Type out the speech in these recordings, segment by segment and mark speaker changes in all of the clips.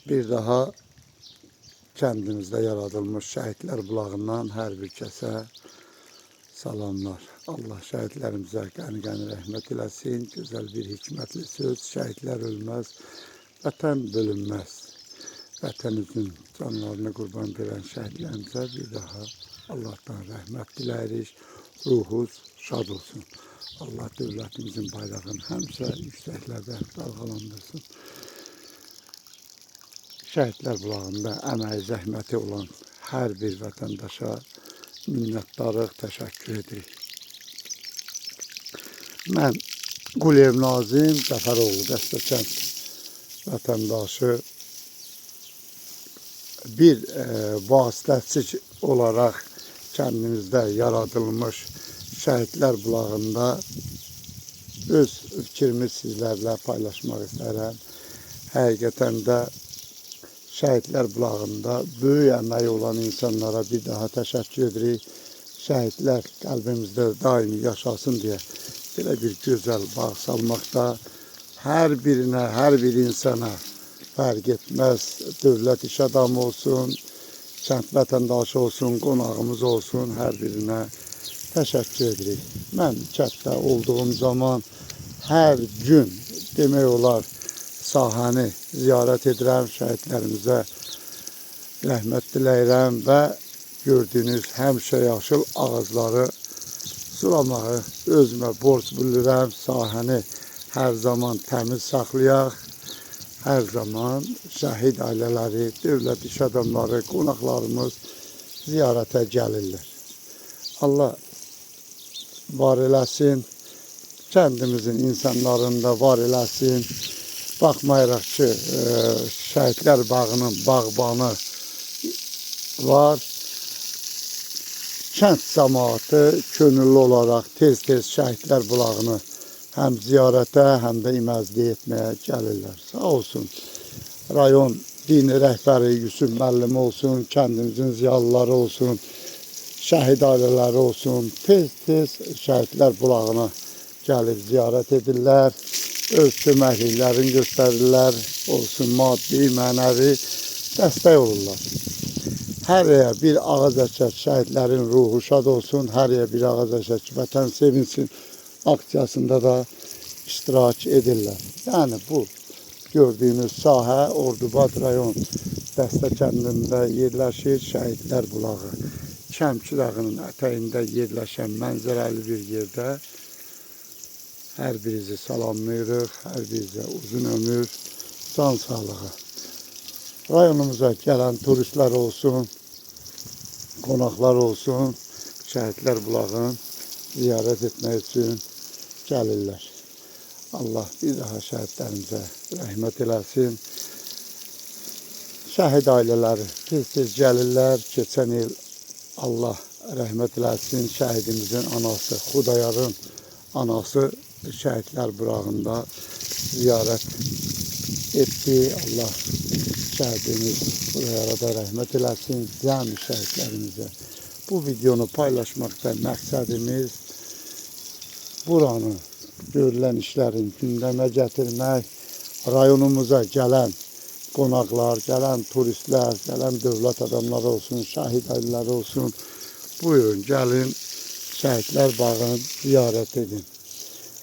Speaker 1: Bir daha kəndimizdə yaradılmış Şəhidlər Bulağından hər bir kəsə salamlar. Allah şəhidlərimizə qəni-qəni rəhmət eləsin. Gözəl bir hikmətli söz. Şəhidlər ölməz, vətən bölünməz. Vətən üçün canlarını qurban verən şəhidlərimizə bir daha Allahdan rəhmət diləyirik. Ruhuz şad olsun. Allah dövlətimizin bayrağını həmişə yüksəklərdə dalğalandırsın. Şəhidlər Bulağında əməyi, zəhməti olan hər bir vətəndaşa minnətdarıq, təşəkkür edirik. Mən Quliyev Nazim Cəfəroğlu, Dəstəkənd vətəndaşı bir vasitəçi olaraq kəndimizdə yaradılmış Şəhidlər Bulağında öz fikrimi sizlərlə paylaşmaq istərəm. Həqiqətən də Şəhidlər Bulağında böyük əməyi olan insanlara bir daha təşəkkür edirik. Şəhidlər qəlbimizdə daimi yaşasın deyə belə bir gözəl bağ salmaqda hər birinə, hər bir insana fərq etməz, dövlət iş adamı olsun, kənd vətəndaşı olsun, qonağımız olsun, hər birinə təşəkkür edirik. Mən kənddə olduğum zaman hər gün demək olar sahəni ziyarət edirəm, şəhidlərimizə rəhmət diləyirəm və gördüyünüz həmişə yaşıl ağacları sulamağı özümə borc bilirəm. Sahəni hər zaman təmiz saxlayaq. Hər zaman şəhid ailələri, dövlət iş adamları, qonaqlarımız ziyarətə gəlirlər. Allah var eləsin. Kəndimizin insanlarını da var eləsin. Baxmayaraq ki, Şəhidlər Bağının bağbanı var. Kənd cəmaatı könüllü olaraq tez-tez Şəhidlər Bulağını həm ziyarətə, həm də iməzlik etməyə gəlirlər. Sağ olsun. Rayon dini rəhbəri Yusuf müəllim olsun, kəndimizin ziyalıları olsun, şəhid ailələri olsun, tez-tez Şəhidlər Bulağına gəlib ziyarət edirlər, öz köməkliklərini göstərirlər, olsun maddi, mənəvi dəstək olurlar. Hər yerə bir ağac əkək, şəhidlərin ruhu şad olsun, hər yerə bir ağac əkək, vətən sevinsin aksiyasında da iştirak edirlər. Yəni bu gördüyünüz sahə Ordubad rayon Dəstə kəndində yerləşir Şəhidlər Bulağı. Kəmki dağının ətəyində yerləşən mənzərəli bir yerdə hər birinizi salamlayırıq. Hər birinizə uzun ömür, can sağlığı. Rayonumuza gələn turistlər olsun, qonaqlar olsun, Şəhidlər Bulağını ziyarət etmək üçün gəlirlər. Allah bir daha şəhidlərimizə rəhmət eləsin. Şəhid ailələri tez-tez gəlirlər. Keçən il Allah rəhmət eləsin şəhidimizin anası, Xudayarın anası Şəhidlər Bulağında ziyarət etdi. Allah şəhidimiz Xudayara da rəhmət eləsin, cəmi şəhidlərimizə. Bu videonu paylaşmaqda məqsədimiz buranı görülən işlərin gündəmə gətirmək, rayonumuza gələn qonaqlar, gələn turistlər, gələn dövlət adamları olsun, şəhid ailələri olsun. Buyurun, gəlin Şəhidlər Bağını ziyarət edin.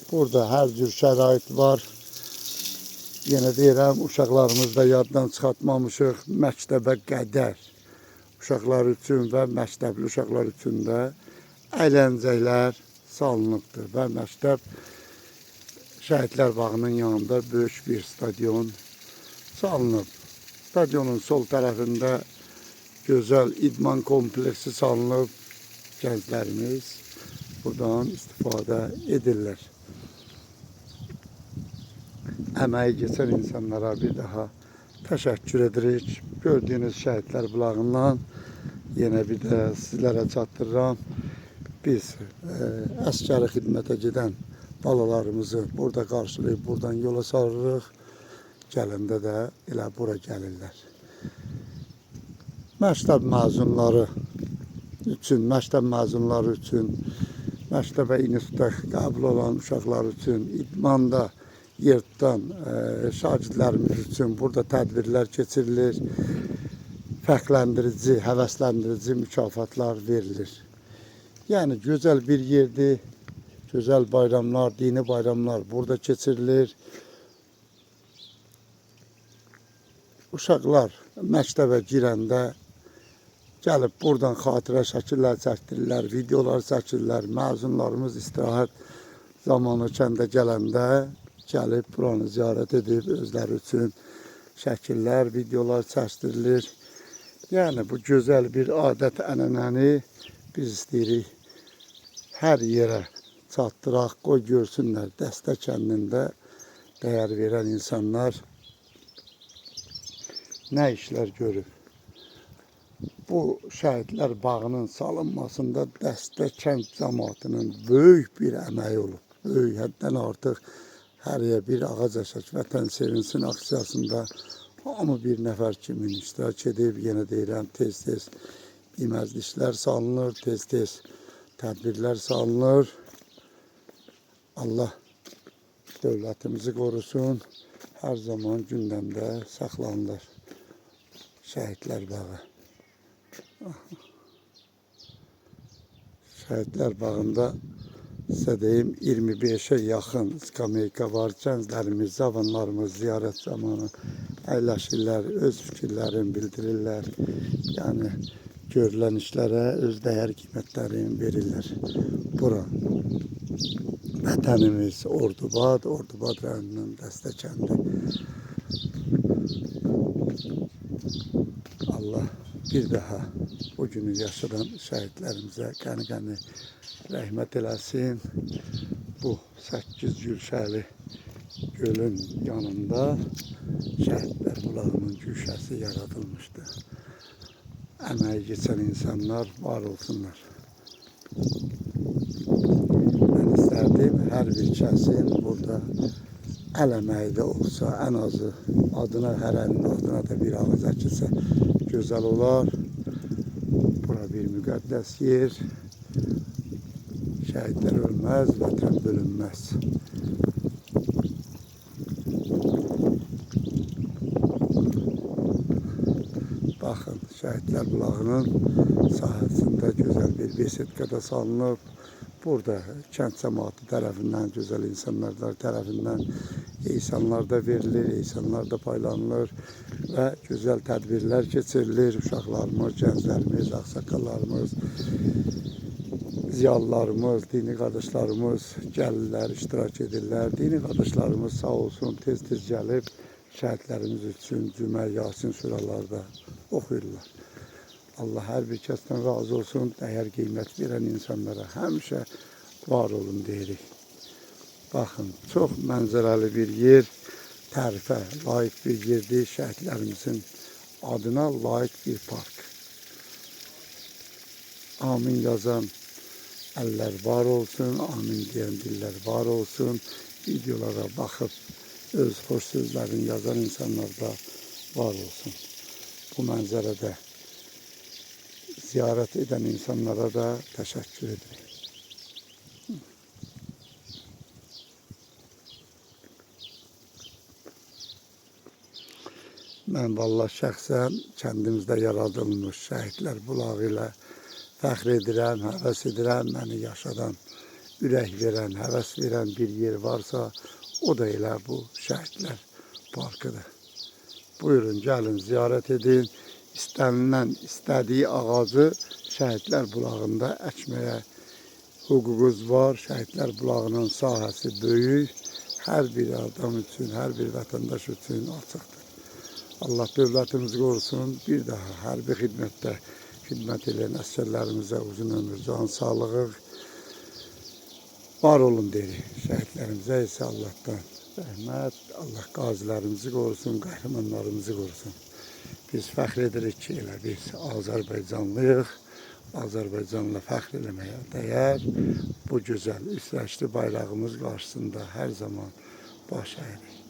Speaker 1: Burada hər cür şərait var. Yenə deyirəm, uşaqlarımızı da yaddan çıxartmamışıq. Məktəbə qədər uşaqlar üçün və məktəbli uşaqlar üçün də əyləncələr salınıbdır və məktəb Şəhidlər Bağının yanında böyük bir stadion salınıb. Stadionun sol tərəfində gözəl idman kompleksi salınıb. Gənclərimiz buradan istifadə edirlər. Əməyi keçən insanlara bir daha təşəkkür edirik. Gördüyünüz Şəhidlər Bulağından yenə bir də sizlərə çatdırıram. Biz əskəri xidmətə gedən balalarımızı burada qarşılayıb buradan yola salırıq. Gələndə də elə bura gəlirlər. Məktəb məzunları üçün, məktəbə instituta qəbul olan uşaqlar üçün, idmanda yer tutan şagirdlərimiz üçün burada tədbirlər keçirilir. Fərqləndirici, həvəsləndirici mükafatlar verilir. Yəni gözəl bir yerdir. Gözəl bayramlar, dini bayramlar burada keçirilir. Uşaqlar məktəbə girəndə gəlib buradan xatirə şəkillər çəkdirirlər, videolar çəkirlər. Məzunlarımız istirahət zamanı kəndə gələndə gəlib buranı ziyarət edib özləri üçün şəkillər, videolar çəkdirilir. Yəni bu gözəl bir adət, ənənəni biz istəyirik hər yerə çatdıraq, qoy görsünlər. Dəstə kəndində dəyər verən insanlar nə işlər görüb. Bu Şəhidlər Bağının salınmasında Dəstə kənd cəmaatının böyük bir əməyi olub. Böyük, həddən artıq hər yer bir ağac əkək, vətən sevinsin aksiyasında hamı bir nəfər kimi iştirak edib. Yenə deyirəm, tez-tez məclislər salınır, tez-tez tədbirlər salınır. Allah dövlətimizi qorusun. Hər zaman gündəmdə saxlanılır Şəhidlər Bağı. Şəhidlər Bağında sizə deyim 25'e yaxın skameyka var. Gənclərimiz, cavanlarımız ziyarət zamanı əyləşirlər, öz fikirlərini bildirirlər. Yəni görülən işlərə öz dəyər qiymətlərini verirlər. Bura vətənimiz Ordubad, Ordubad rayonunun Dəstə kəndi. Allah bir daha bu günü yaşadan şəhidlərimizə qəni-qəni rəhmət eləsin. Bu 8 gülşəli gölün yanında Şəhidlər Bulağının güşəsi yaradılmışdı. Əməyi keçən insanlar var olsunlar. Mən istərdim hər bir kəsin burada əl əməyi də olsa, ən azı adına, hər əlin adına da bir ağac əkilsə gözəl olar. Bura bir müqəddəs yer. Şəhidlər ölməz, vətən bölünməz. Baxın, Şəhidlər Bulağının sahəsində gözəl bir besetka da salınıb. Burada kənd cəmaatı tərəfindən, gözəl insanlar tərəfindən eysanlar da verilir, eysanlar da paylanılır və gözəl tədbirlər keçirilir. Uşaqlarımız, gənclərimiz, ağsaqqallarımız, ziyalılarımız, dini qardaşlarımız gəlirlər, iştirak edirlər. Dini qardaşlarımız sağ olsun, tez-tez gəlib şəhidlərimiz üçün Cümə, Yasin suraları da oxuyurlar. Allah hər bir kəsdən razı olsun, dəyər qiymət verən insanlara həmişə var olun deyirik. Baxın, çox mənzərəli bir yer, tərifə layiq bir yerdir, şəhidlərimizin adına layiq bir park. Amin yazan əllər var olsun, amin deyən dillər var olsun. Videolara baxıb öz xoş sözlərini yazan insanlar da var olsun. Bu mənzərədə ziyarət edən insanlara da təşəkkür edirik. Mən vallah şəxsən kəndimizdə yaradılmış Şəhidlər Bulağı ilə fəxr edirəm, həvəs edirəm. Məni yaşadan, ürək verən, həvəs verən bir yer varsa, o da elə bu Şəhidlər Parkıdır. Buyurun, gəlin, ziyarət edin. İstənilən, istədiyi ağacı Şəhidlər Bulağında əkməyə hüququnuz var. Şəhidlər Bulağının sahəsi böyük. Hər bir adam üçün, hər bir vətəndaş üçün açıqdır. Allah dövlətimizi qorusun. Bir daha hərbi xidmətdə xidmət edən əsgərlərimizə uzun ömür, can sağlığı var olun deyirik. Şəhidlərimizə isə Allahdan rəhmət, Allah qazilərimizi qorusun, qəhrəmanlarımızı qorusun. Biz fəxr edirik ki, elə biz Azərbaycanlıyıq. Azərbaycanla fəxr eləməyə dəyər. Bu gözəl üstəşli bayrağımız qarşısında hər zaman baş əyirik.